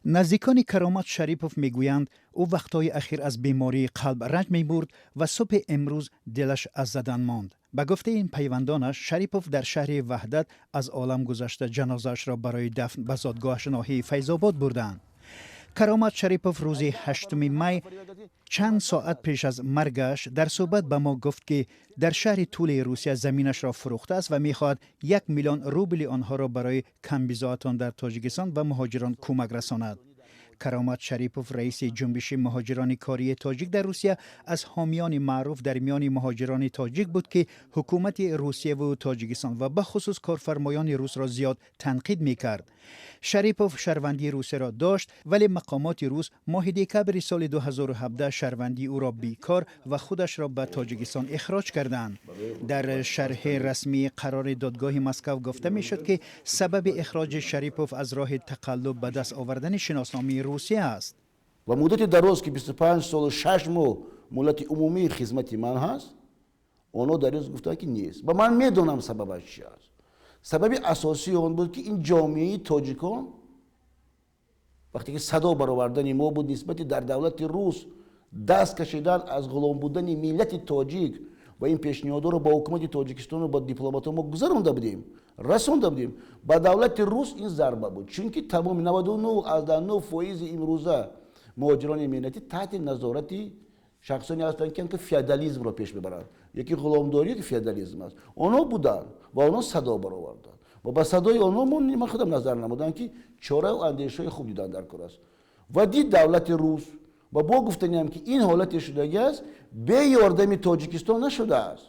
Наздикони Каромат Шарипов мегӯянд, ӯ вақтҳои ахир аз бемории қалб ранҷ мебурд ва субҳи имрӯз дилаш аз задан монд. Ба гуфтаи ин пайвандонаш, Шарипов дар шаҳри Ваҳдат аз олам гузашта, ҷанозаашро барои дафн ба зодгоҳаш, ноҳияи Файзобод, бурданд. Каромат Шарипов рӯзи 8 май, чанд соат пеш аз маргаш, дар суҳбат ба мо гуфт, ки дар шаҳри Тулаи Русия заминашро фурӯхтааст ва мехоҳад 1 миллион рубли онҳоро барои камбизоатон дар Тоҷикистон ва муҳоҷирон кӯмак расонад. Каромат Шарипов, раиси ҷунбиши муҳоҷирони кории тоҷик дар Русия, аз ҳомиёни маъруф дар миёни муҳоҷирони тоҷик буд, ки ҳукумати Русияву Тоҷикистон ва бахусус корфармоёни русро зиёд танқид мекард. Шарипов шаҳрвандии Русияро дошт, вале мақомоти рус моҳи декабри соли 2017 шаҳрвандии ӯро бекор ва худашро ба Тоҷикистон ихроҷ карданд. Дар шарҳи расмии қарори додгоҳи Москав гуфта мешуд, ки сабаби ихроҷи Шарипов аз роҳи тақаллуб ба даст овардани шиносномаи Русия аст. Ва муддати дароз, ки 25 солу 6 моҳ муҳлати умумии хизмати ман ҳаст, онҳо дар ин гуфтанд, ки нест. Ва ман медонам, сабабаш чи аст. Сабаби асосии он буд, ки ин ҷомеаи тоҷикон, вақте ки садо баровардани мо буд нисбати дар давлати рус даст кашидан аз ғулом будани миллати тоҷик, ва ин пешниҳодҳоро ба ҳукумати Тоҷикистону ба дипломатҳо мо гузаронда будем, расонда будем ба давлати рус, ин зарба буд, чунки тамоми 99,9% имрӯза муҳоҷирони меҳнатӣ таҳти назорати шахсоне ҳастанд, ки феодализмро пеш мебаранд, яки ғуломдорӣ, ки феодализм аст. Онҳо буданд ва онҳо садо бароварданд ва ба садои онҳо ман худам назар намудам, ки чораю андешаҳои хуб дидан дар кор аст. Ва дид давлати рус. Ва бо гуфтаниам, ки ин ҳолате шудагӣ аст, бе ёрдами Тоҷикистон нашудааст.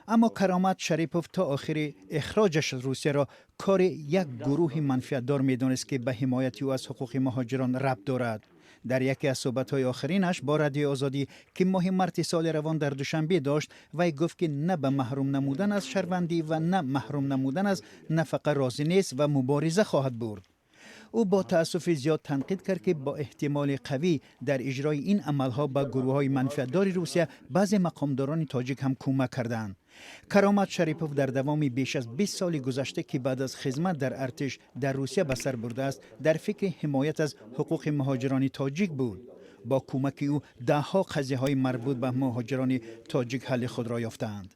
Аммо Каромат Шарипов то охири ихроҷаш Русияро кори як гурӯҳи манфиатдор медонист, ки ба ҳимояти ӯ аз ҳуқуқи муҳоҷирон рабт дорад. Дар яке аз суҳбатҳои охиринаш бо Радиои Озодӣ, ки моҳи марти соли равон дар Душанбе дошт, вай гуфт, ки на ба маҳрум намудан аз шаҳрвандӣ ва на маҳрум намудан аз нафақа розӣ нест ва мубориза хоҳад бурд. Ӯ бо таассуфи зиёд танқид кард, ки бо эҳтимоли қавӣ дар иҷрои ин амалҳо ба гурӯҳҳои манфиатдори Русия баъзе мақомдорони тоҷик ҳам кӯмак карданд. Каромат Шарипов дар давоми беш аз 20 соли гузашта, ки баъд аз хизмат дар артиш дар Русия ба сар бурдааст, дар фикри ҳимоят аз ҳуқуқи муҳоҷирони тоҷик буд. Бо кӯмаки ӯ даҳҳо қазияҳои марбут ба муҳоҷирони тоҷик ҳалли худро ёфтаанд.